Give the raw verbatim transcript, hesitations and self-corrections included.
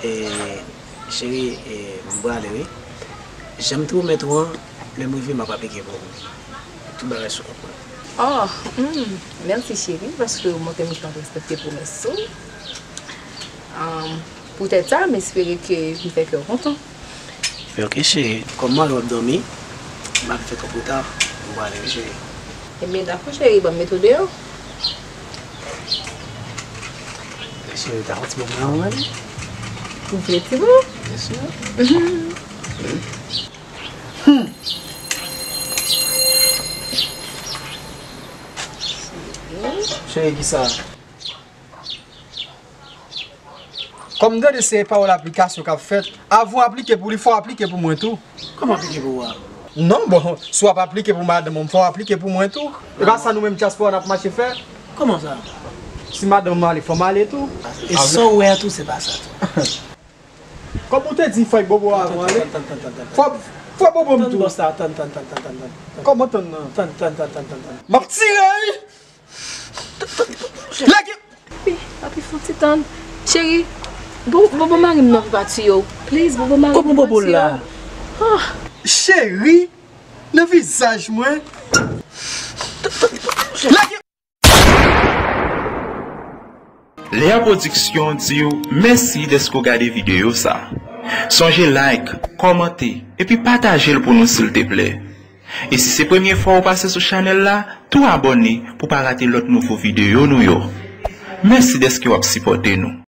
E, cheri, e, m prale, wi. Jan m te pwomèt ou an, lè m rive, m ap aplike pou ou. Tout bagay sou kont mwen. Oh, hmm, mèsi cheri, paske w montre m jan w respekte pwomès ou. Um, poutèt sa, m espere ke m fè kè w kontan. Ebyen, oke, cheri. Kòm mwen, w ap dòmi, m ap fè twòp reta, m prale, wi, cheri. Ebyen, dakò, cheri, ban m mete w deyò. Cheri, ta fè yon ti moman avè m, wi. Ou vle ti moman? Byen si. Hmm. Cheri, kisa? Kòm m tande se pawòl aplikasyon k ap fèt, avan w aplike pou li, fò w aplike pou mwen tou. Kòman aplike pou ou a? Non, bon, si w ap aplike pou madanm ou, fò w aplike pou mwen tou. E pa sa nou menm dyaspora n ap mache fè? Kòman sa? Si madanm m ale, fò m ale tou. E sa w wè a tou, se pa sa tou. Kòm ou te di, fò bobo a avan ale. Tann, tann, tann, tann, tann, tann. Fò, fò bobo m tou. Tann, bòs la, tann, tann, tann, tann, tann, tann. Kòman tann nan? Tann, tann, tann, tann, tann, tann. M ap tire, wi! Lage! Papi, papi, fè yon ti tann. Cheri, bo-, bobo mari m nan pou pa tiye w. Please, bobo mari m pou pa tiye w. Kòman bobo l la? Ah. Cheri, nan vizaj mwen. Lage! Lea Production di w mèsi dèske w gade videyo sa. Sonje like, kòmante, epi pataje l pou nou silteplè. E si se premye fwa w pase sou chanèl la, tou abòne pou w pa rate lòt nouvo videyo nou yo. Mèsi dèske w ap sipòte nou.